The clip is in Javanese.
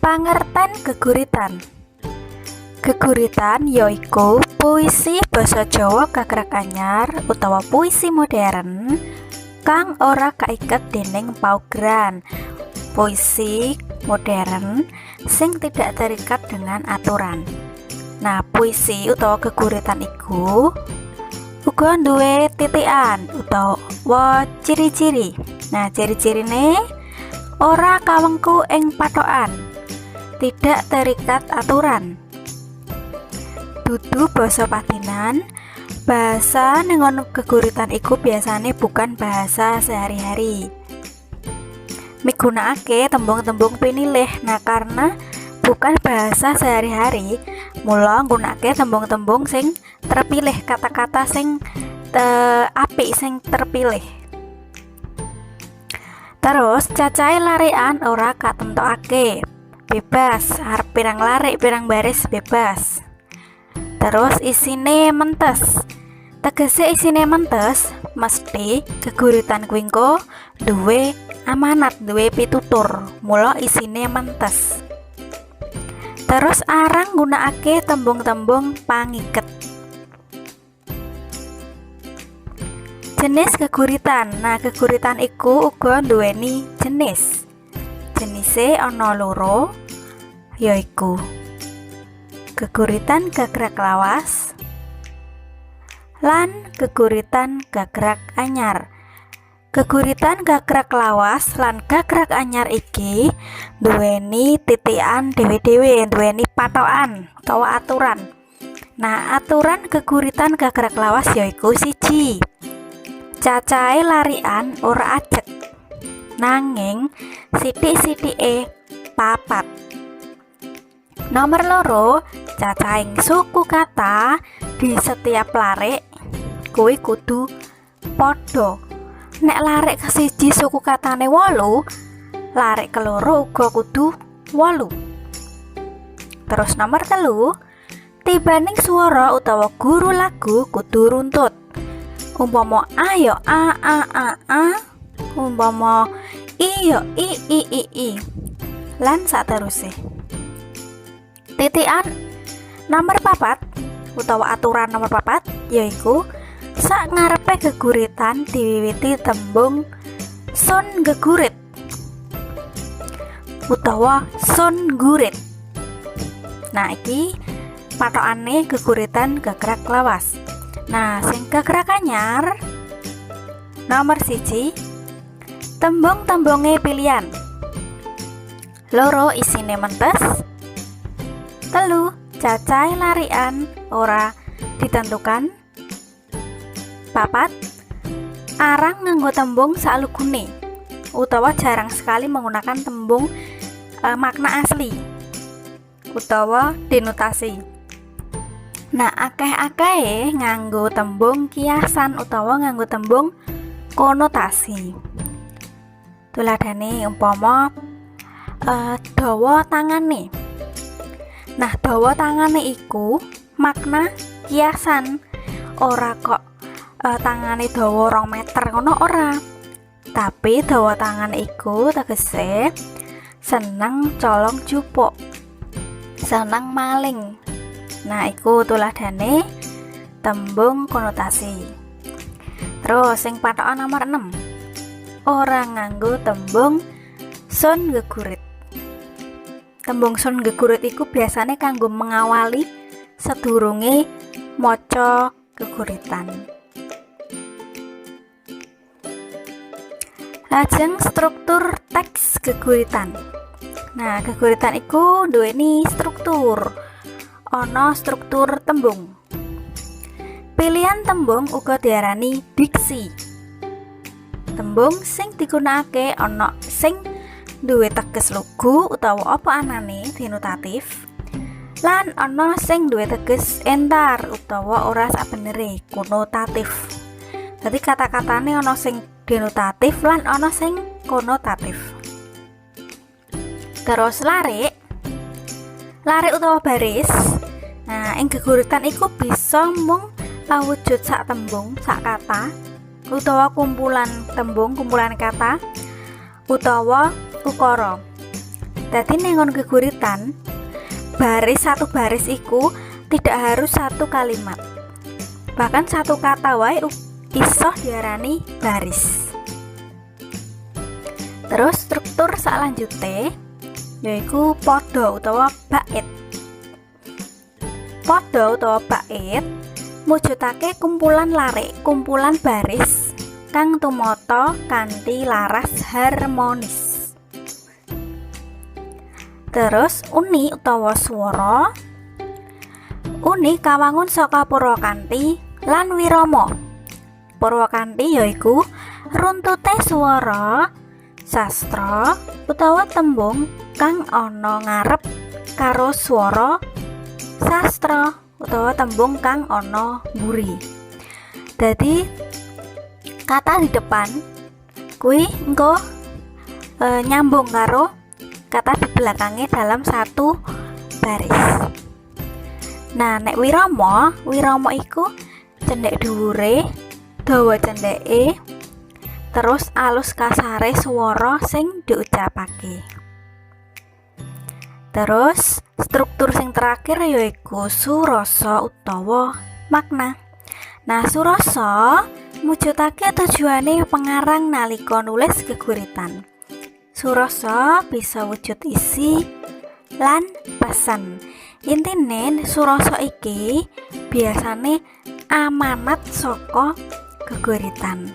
Pangerten geguritan. Geguritan yaiku puisi basa Jawa gagrag anyar utawa puisi modern kang ora kaiket dening paugeran. Puisi modern sing tidak terikat dengan aturan. Nah, puisi utawa geguritan iku uga duwe titikan utawa ciri-ciri. Nah, ciri-cirine ora kawengku ing pathokan, tidak terikat aturan, dudu basa padinan. Bahasa ning geguritan iku biasane bukan bahasa sehari-hari, migunakake tembung-tembung pinilih. Nah, karena bukan bahasa sehari-hari, mula nggunakake tembung-tembung sing terpilih, kata-kata sing apik, sing terpilih. Terus cacahe larikan ora katentokake, bebas arep pirang larik, pirang baris, bebas. Terus isine mentes. Tegese isine mentes, mesti geguritan kuwi engko duwe amanat, duwe pitutur, mula isine mentes. Terus arang nggunakake tembung-tembung pangiket. Jenis geguritan. Nah, geguritan iku uga nduweni jenis. Jenise ana loro, yaiku geguritan gagrag lawas lan geguritan gagrag anyar. Geguritan gagrag lawas lan gagrag anyar iki nduweni titikan dhewe-dhewe, nduweni pathokan utawa aturan. Nah, aturan geguritan gagrag lawas yaiku siji, cacahe larikan ora ajeg, nanging sithik-sithike papat. Nomor loro, cacahing suku kata di setiap larik kuwi kudu padha. Nek larik kesiji suku katane 8, larik keloro uga kudu 8. Terus nomor 3, tibaning swara utawa guru lagu kudu runtut. Umpama A ya A A A A, umpama I ya I I I I, lan sateruse. Titikan nomor 4 utawa aturan nomor 4 yaiku sak ngarepe geguritan diwiwiti tembung sun gegurit utawa sun gurit. Nah, iki pathokane geguritan gagrag lawas. Nah, sing gagrag anyar nomor 1, tembung-tembunge pilihan. Loro, isine mentes. 3, cacahe larikan ora ditentukan. 4, arang nganggo tembung saklugune utawa jarang sekali menggunakan tembung makna asli utawa denotasi. Nah, akeh-akehe nganggo tembung kiasan utawa nganggo tembung konotasi. Tuladhane umpama dawa tangane. Nah, dawa tangane iku makna kiasan. Ora kok tangane dawa 2 meter ngono, ora. Tapi dawa tangan iku tegese seneng colong jupuk, seneng maling. Nah, iku tuladhane tembung konotasi. Terus sing patokan nomor 6, ora nganggo tembung sun gegurit. Tembung sun gegurit iku biasane kanggo mengawali sedurunge maca geguritan. Lajeng struktur teks geguritan. Nah, geguritan iku nduweni struktur. Ana struktur tembung. Pilihan tembung uga diarani diksi. Tembung sing digunakake ana sing duwe teges lugu utawa apa anane, denotatif, lan ana sing duwe teges entar utawa ora sabenere, konotatif. Dadi kata-katane ana sing denotatif lan ana sing konotatif. Terus larik, larik utawa baris. Nah, ing geguritan iku bisa mung awujud sak tembung, sak kata, utawa kumpulan tembung, kumpulan kata, utawa ukara. Dadi ning nggon geguritan, baris satu baris iku tidak harus satu kalimat. Bahkan satu kata wae iso diarani baris. Terus struktur salanjute yaiku pada utawa bait. Pada utawa bait mujudake kumpulan larik, kumpulan baris kang tumata kanthi laras harmonis. Terus uni utawa swara. Uni kawangun saka purwakanthi lan wirama. Purwakanthi yaiku runtute swara sastra utawa tembung kang ana ngarep karo swara sastra utawa tembung kang ana mburi. Dadi kata di depan kuwi engko nyambung karo kata di belakangnya dalam satu baris. Nah, nek wirama, wirama iku cendhek dhuwure, dawa cendheke, terus alus kasare swara sing diucapake. Terus struktur sing terakhir yaiku surasa utawa makna. Nah, surasa mujudake tujuane pengarang nalika nulis geguritan. Surasa bisa wujud isi lan pesan. Intine, surasa iki biasane amanat saka geguritan.